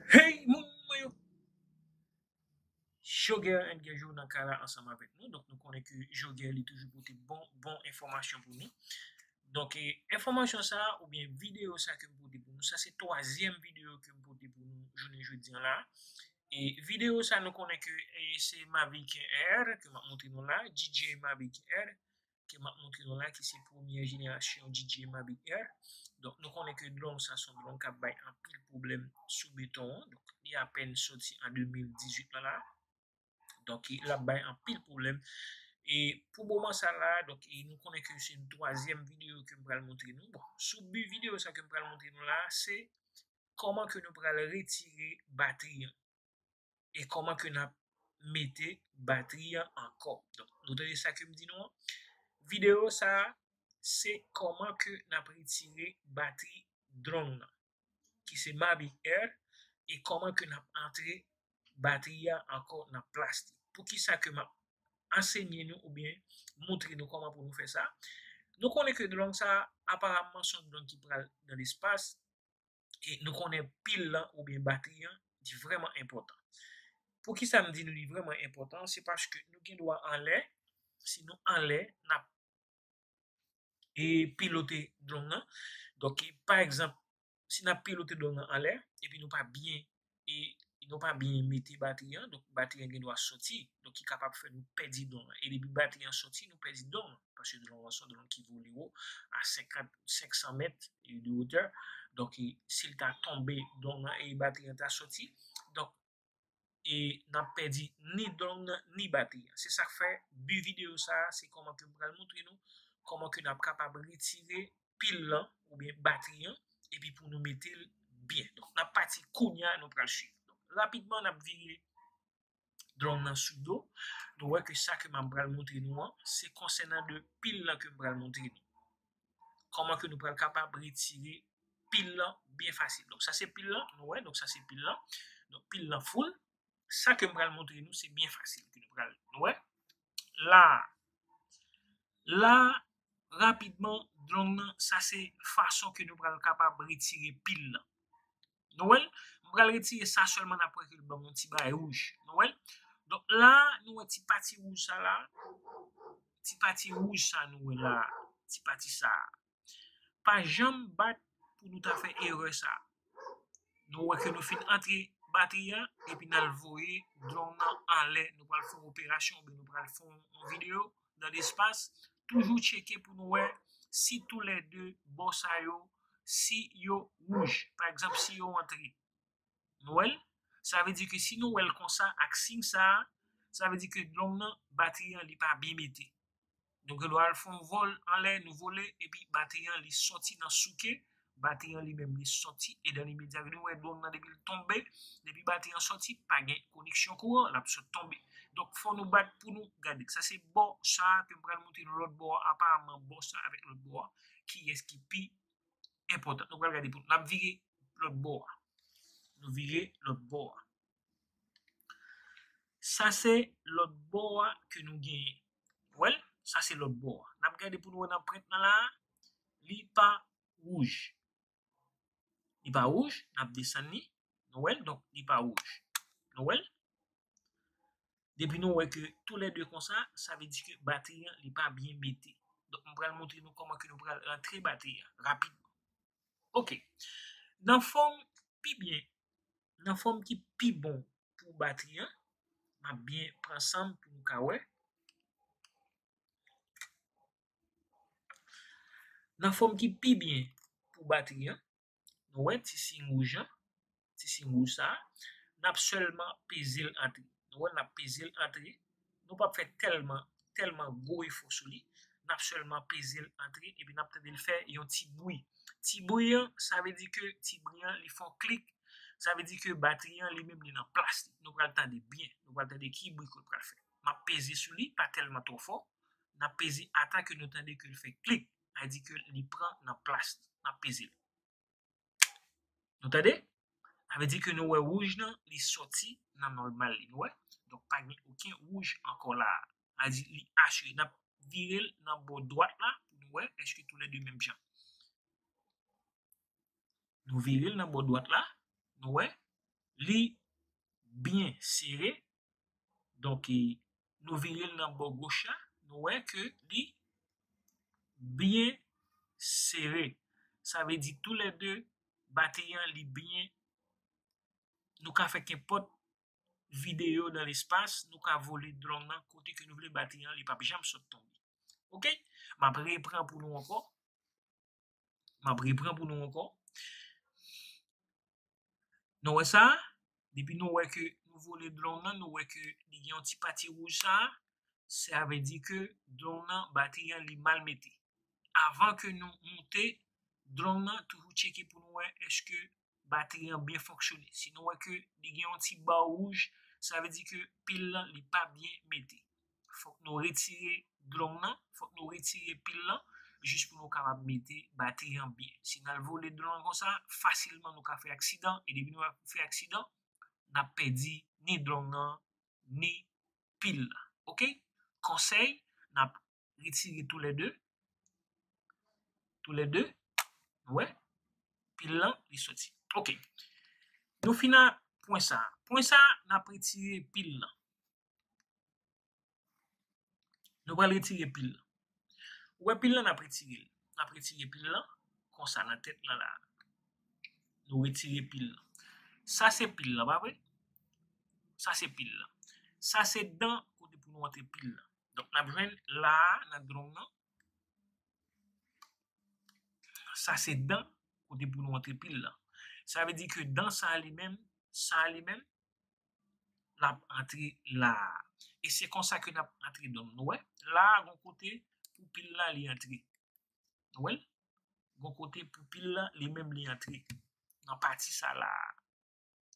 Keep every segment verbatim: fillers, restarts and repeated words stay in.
Hey, moun mwen yo! Jogger and Gerjou nan kay la ansanm avèk nou. Donk, nou konnen ke Jogger li toujou pote bon, bon enfòmasyon pou nou. Donk, e, enfòmasyon sa a, oubyen videyo sa ke m pote pou nou, sa se twazyèm videyo ke m pote pou nou jounen jodi an la. E videyo sa, nou konnen ke, e, se Mavic Air ke m ap montre nou la, D J Mavic Air ke m ap montre nou la, ki se premyè jenerasyon D J Mavic Air. Donk, nou konnen ke dwòl sa se yon dwòl k ap bay anpil pwoblèm sou beton an. Donk, li apèn soti an de mil dizuit la la. Donk, l ap bay anpil pwoblèm. E pou moman sa la, donk, e nou konnen ke se yon twazyèm videyo ke m pral montre nou. Bon, sou bi videyo sa ke m pral montre nou la, se kòman ke nou pral retire batri an. E kòman ke n ap mete batri an ankò. Donk, nou tande sa ke m di nou an. Videyo sa a, se kòman ke n ap retire batri dwòl nan, ki se Mavic Air, e kòman ke n ap antre batri a ankò nan plas li. Poukisa ke m ap ansenye nou oubyen montre nou kòman pou nou fè sa? Nou konnen ke dwòl sa a, aparamman, se yon dwòl ki pral nan lespas, e nou konnen pil lan oubyen batri an, li vrèman enpòtan. Poukisa m di nou li vrèman enpòtan? Se paske nou gen dwa anlè, si nou anlè, n ap, e, pilote dwòl nan. Donk, e, pa egzanp, si n ap pilote dwòl nan anlè, epi nou pa byen, e, nou pa byen mete batri an, donk batri an gen dwa soti, donk ki kapab fè nou pèdi dwòl nan. E depi batri an soti, nou pèdi dwòl nan, paske dwòl nan se yon dwòl ki vole wo a senkant, senk san mèt de wotè. Donk, e, si l ta tonbe, dwòl nan, e batri an ta soti. Donk, e n ap pèdi ni dwòl nan, ni batri an. Se sa k fè bi videyo sa a, se kòman ke m pral montre nou kòman ke n ap kapab retire pil lan oubyen batri an, epi pou nou mete l byen. Donk, n ap pati kounye a, nou pral swiv. Donk, rapidman, n ap vire dwòl nan sou do. Nou wè ke sa ke m ap pral montre nou an, se konsènan de pil lan ke m pral montre nou. Kòman ke nou pral kapab retire pil lan byen fasil. Donk, sa se pil lan, nou wè, donk sa se pil lan. Donk, pil lan full. Sa ke m pral montre nou, se byen fasil ke nou pral, nou wè. La, la, rapidman, dwòl nan, sa se fason ke nou pral kapab retire pil lan. Nou wè l? M pral retire sa sèlman, n ap wè ke l ban m yon ti bagay wouj. Nou wè l? Donk la, nou wè ti pati wouj sa la. Ti pati wouj sa nou wè la. Ti pati sa. Pa janm bat pou nou ta fè erè sa. Nou wè ke nou fin antre batri a, epi n al voye dwòl nan anlè. Nou pral fè yon operasyon, oubyen nou pral fè yon, yon videyo nan lespas. Toujou tcheke pou nou wè si toulède bò sa yo, si yo wouj. Pa egzanp, si yo antre. Nou wè l? Sa vle di ke si nou wè l konsa, ak siy sa a, sa vle di ke dwòl nan, batri an, li pa byen mete. Donk, nou al fè yon vòl anlè, nou vole, epi batri an, li sòti nan souke, batri an li menm, li sòti, e dan limedya, nou wè dwòl nan, depi l tonbe, depi batri an sòti, pa gen koneksyon kouran, l ap sot tonbe. Donk, fò nou bat pou nou gade. Sa se bò sa a ke m pral montre nou lòt bò a, aparamman bò sa a avèk lòt bò a, kiyès ki pi enpòtan. Nou pral gade pou nou. N ap vire lòt bò a. Nou vire lòt bò a. Sa se lòt bò a ke nou genyen. Wè l? Sa se lòt bò a. N ap gade pou nou wè nan prent lan la a. Li pa wouj. Li pa wouj. N ap desann li. Nou wè l? Donk, li pa wouj. Nou wè l? Depi nou wè ke toulède konsa, sa vle di ke batri an, li pa byen mete. Donk, m pral montre nou kòman ke nou pral rantre batri an rapidman. Oke. Nan fòm pi byen, nan fòm ki pi bon pou batri an, m ap byen pran san m pou nou ka wè. Nan fòm ki pi byen pou batri an, nou wè ti siy wouj an, ti siy wouj sa a, n ap sèlman peze l antre. Nou wè, n ap peze l antre. Nou p ap fè tèlman, tèlman gwo efò sou li. N ap sèlman peze l antre, epi n ap tande l fè yon ti bri. Ti bri an, sa vle di ke ti bri an, li fè yon klik. Sa vle di ke batri an, li menm, li nan plas li. Nou pral tande byen. Nou pral tande ki bri ke l pral fè. M ap peze sou li, pa tèlman twò fò. N ap peze ata ke nou tande ke l fè klik. Sa vle di ke li pran nan plas li. N ap peze l. Nou tande? Sa vle di ke nou wè wouj lan, li sòti nan nòmal li. Nou wè? Donk, pa gen okenn wouj ankò la a. Sa vle di, li asire. N ap vire l nan bò dwat la pou nou wè èske toulède menm jan. Nou vire l nan bò dwat la, nou wè, li byen sere. Donk, e, nou vire l nan bò goch la, nou wè ke li byen sere. Sa vle di toulède batri an li byen, nou ka fè kenpòt videyo nan lespas, nou ka vole dwòn nan kote ke nou vle, batri an li p ap janm sot tonbe. Oke? M ap repran pou nou ankò. M ap repran pou nou ankò. Nou wè sa? Depi nou wè ke nou vole dwòn nan, nou wè ke li gen yon ti pati wouj sa, sa vle di ke dwòn nan, batri an li mal mete. Avan ke nou moute dwòn nan, toujou tcheke pou nou wè èske batri an byen fonksyone. Si nou wè ke li gen yon ti ba wouj, sa vle di ke pil lan li pa byen mete. Fòk nou retire dwòn nan, fòk nou retire pil lan, jis pou nou kapab mete batri an byen. Si n al vole dwòn nan konsa, fasilman nou ka fè aksidan, e depi nou fè aksidan, n ap pèdi ni dwòn nan, ni pil lan. Oke? Konsèy, n ap retire toulède. Toulède. Nou wè? Pil lan, li soti. Oke. Nou fin a pwen sa. Pwen sa, n ap retire pil lan. Nou pral retire pil lan. Ou wè pil lan, n ap retire l. N ap retire pil lan, konsa nan tèt lan la. Nou retire pil lan. Sa se pil lan, pa vre? Sa se pil lan. Sa se dan kote pou nou antre pil lan. Donk, n ap jwenn la a nan dwòn nan. Sa se dan kote pou nou antre pil lan. Sa vle di ke dan sa a li menm, sa a li menm, l ap antre la a. E se konsa ke n ap antre dwòn. Nou wè? La a, gon kote pou pil la li antre. Nou wè l? Gon kote pou pil la, li menm li antre. Nan pati sa la a.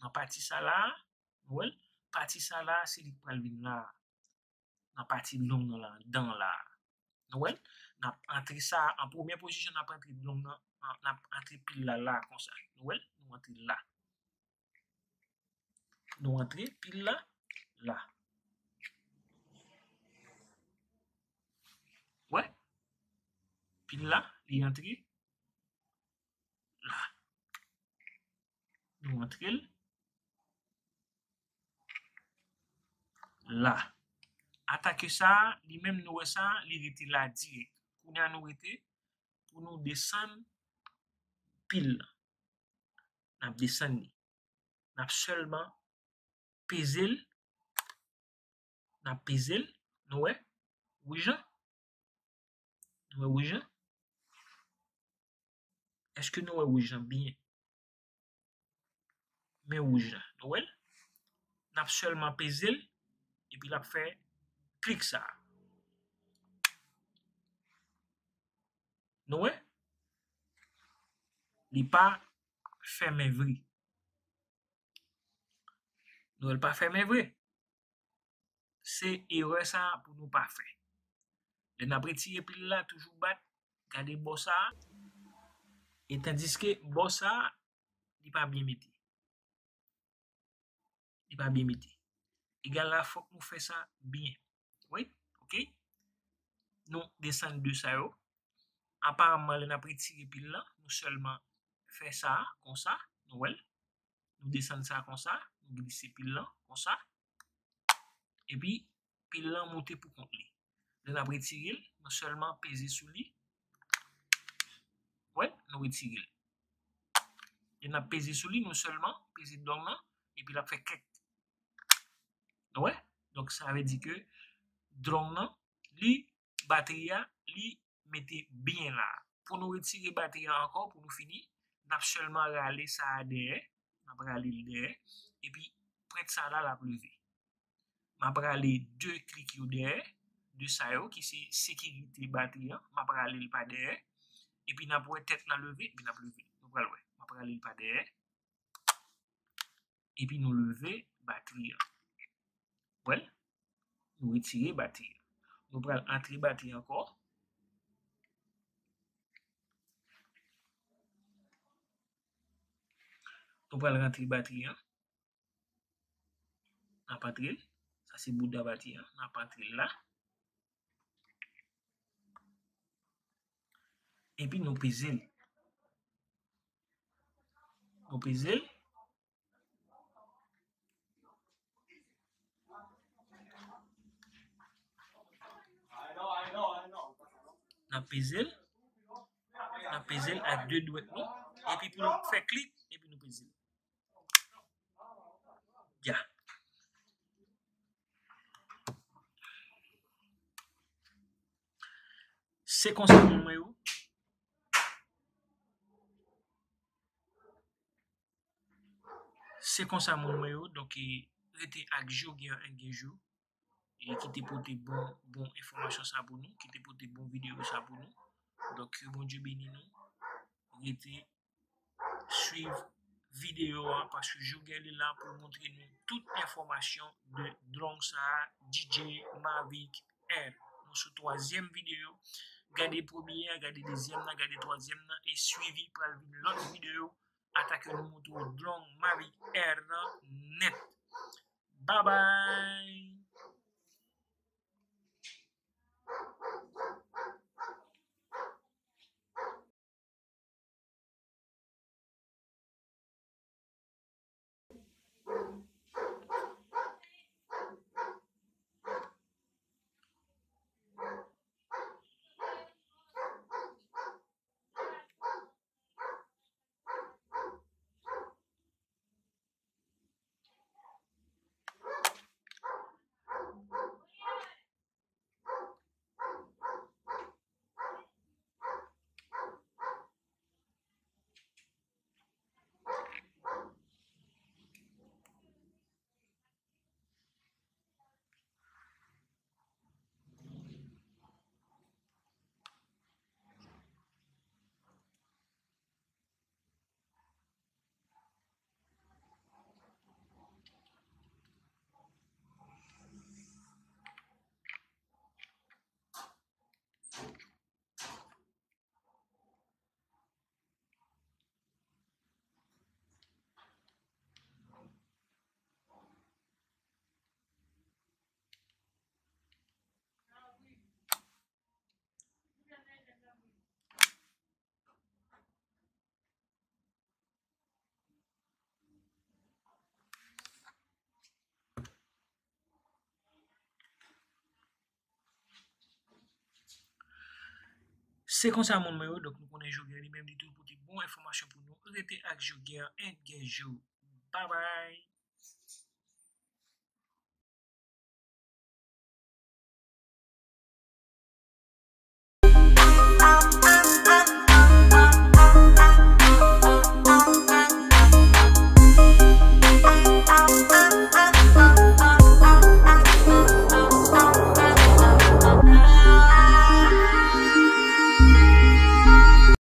Nan pati sa la a, nou wè l? Pati sa la a, se li k pral vin la a. Nan pati long nan la, dan la a. Nou wè l? N ap antre sa a, an premye pozisyon, n ap antre long nan, an, n ap antre pil la la, konsa. Nou wè l? Nou antre la. Nou antre pil la, la. Wè? Pil la, li antre la. Nou antre l la. Atake sa a, li menm nou wè sa a, li rete la dirèk. Kounye a nou rete pou nou desann pil lan. N ap desann li. N ap sèlman peze l. N ap peze l. Nou wè? Wouj lan. Nou wè wouj lan? Èske nou wè wouj lan byen? Men wouj lan. Nou wè l? N ap sèlman peze l, epi l ap fè klik sa a. Nou wè? Li pa fèmen vre. Nou wè l pa fèmen vre. Se erè sa a pou nou pa fè. Lè n ap retire pil la, toujou bat, gade bò sa a. E tandiske bò sa a, li pa byen mete. Li pa byen mete. Egal la, fòk nou fè sa byen. Wi, oke. Nou desann de sa yo. Aparamman, lè n ap retire pil lan, nou sèlman fè sa a, konsa, nou wè l. Nou desann sa konsa, nou glise pil lan konsa. Epi, pil lan moute pou kont li. Lè n ap retire l, nou sèlman peze sou li. Wè, nou retire l. Lè n ap peze sou li, nou sèlman peze dlong nan, epi l ap fè kèk. Nou wè? Donk, sa vle di ke dlong nan, li, batri a, li mete byen la. Pou nou retire batri a ankò, pou nou fini, n ap sèlman rale sa a dèyè, n ap rale l dèyè, epi pwent sa la, l ap leve. M ap rale de klik yo dèyè, de sa yo ki se sekirite batri an, m ap rale l pa dèyè, epi n ap wè tèt la leve, epi n ap leve. Nou pral wè, m ap rale l pa dèyè, epi nou leve batri an. Wè l? Nou retire batri an. Nou pral antre batri an ankò. Nou pral rantre batri an. N ap antre l. Sa se bouda batri an. N ap antre l la. Epi nou peze l. Nou peze l. N ap peze l. N ap peze l ak de dwèt nou. Epi pou nou fè klik, epi nou peze l. Ya. Se konsa, moun mwen yo. Se konsa, moun mwen yo. Donk, e, rete ak Joguer N G Jou. E ki te pote bon, bon enfòmasyon sa pou nou, ki te pote bon videyo sa pou nou. Donk, ke Bondye beni nou. Rete swiv videyo a, paske Joguer li la pou montre nou tout enfòmasyon de dlong sa a, D J Mavic Air. Nou sou twazyèm videyo. Gade premye a, gade dezyèm nan, gade twazyèm nan, e swivi pral vin lòt videyo. Atake nou montre w dlong Mavic Air nan nèt. Babay! Se konsa, moun mwen yo, donk nou konnen Joguer li menm li tou pote bon enfòmasyon pou nou. Rete ak Joguer N G Jou. Babay!